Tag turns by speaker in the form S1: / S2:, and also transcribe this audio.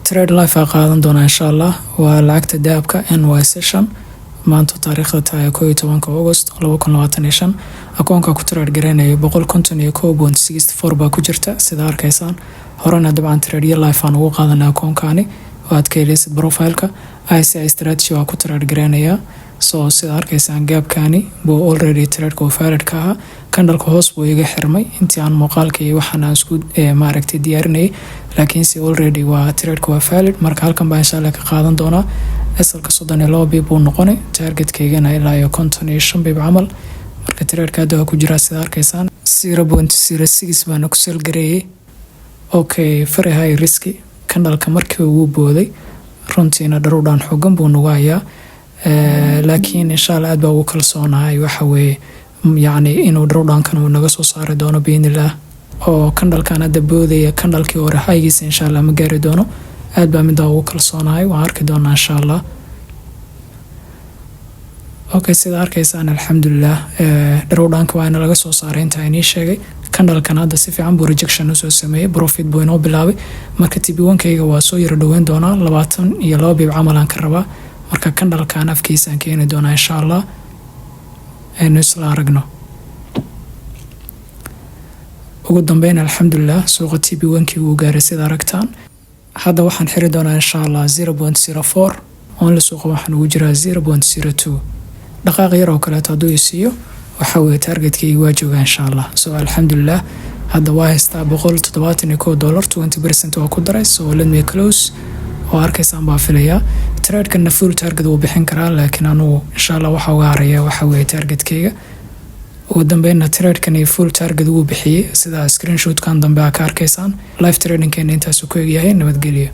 S1: Trade live aa qaadan doonaa, insha Allah. Waa lacagta dahabka, NY session, maanta taariikhda tahay 11-ka August 2025. Akoonka ku trade gareynayo 151.64 baa ku jirta, sida arkaysaan. Horena dabcan tradeyo live aan ugu qaadanay akoonkaani oo aad ka heleysid profileka. ICT strategy waa ku trade gareynayaa. So sida arkaysaan, gapkani buu already tradeka uu valid ka ahaa. Candleka hoos buu iga xirmay intii aan muuqaalka iyo waxaan aan isku maaragtay diyaarinayay, laakiinse already waa tradeka waa valid. Marka halkan baa, insha Allah, ka qaadan doonaa. SLka 32 pip buu noqonay, targetkaygana ilaa iyo 55 pip camal. Marka tradeka hadda waa ku jiraa, sida arkaysaan. 0.06 baana ku sell gareeyay. Okay, very high risk. Candleka markii uu booday, runtiina drawdown xoogan buu nagu hayaa, laakiin insha Allah aad baa ugu kalsoonahay waxa weeye yacni inuu drawdownkan uu naga soo saari doono, biidnillaah. Oo candlekan hadda boodaya, candlekii hore highgiisa, insha Allah, ma gaari doono. Aad baa middaa ugu kalsoonahay. Waan arki doonaa, insha Allah. Okay, sida arkaysaan, alxamdulilah, drawdownka waa ina laga soo saaray intaa inii sheegay. Candlekan hadda si fiican buu rejection usoo sameeyey, profit buu inoo bilaabay. Marka TP onekayga waa soo yaro dhoweyn doonaa, 22 pip camal aan ka rabaa. Marka candlekan afkiisaan keeni doonaa, insha Allah. Aynu isla aragno. Ugu dambeyn, alxamdulilah, suuqa TP onekii wuu gaaray, sida aragtaan. Hadda waxaan xiri doonaa, insha Allah, 0.04 only. Suuqa waxaan ugu jiraa 0.02. Dhaqaaq yar oo kaleeto hadduu isiiyo, waxa weye targetkayga waa joogaa, insha Allah. So alxamdulilah, hadda waa haystaa $171, 20% waa ku daray. So let me close. Oo arkaysaan baa filayaa, tradekana full target wuu bixin karaa, laakiin anugu, insha Allah, waxa uga haraya waxa weeye targetkayga. Ugu dambeynna tradekan iyo full target wuu bixiyey, sida screenshotkan dambe aa ka arkaysaan. Live tradingkeena intaasuu ku egyahay. Nabadgelyo.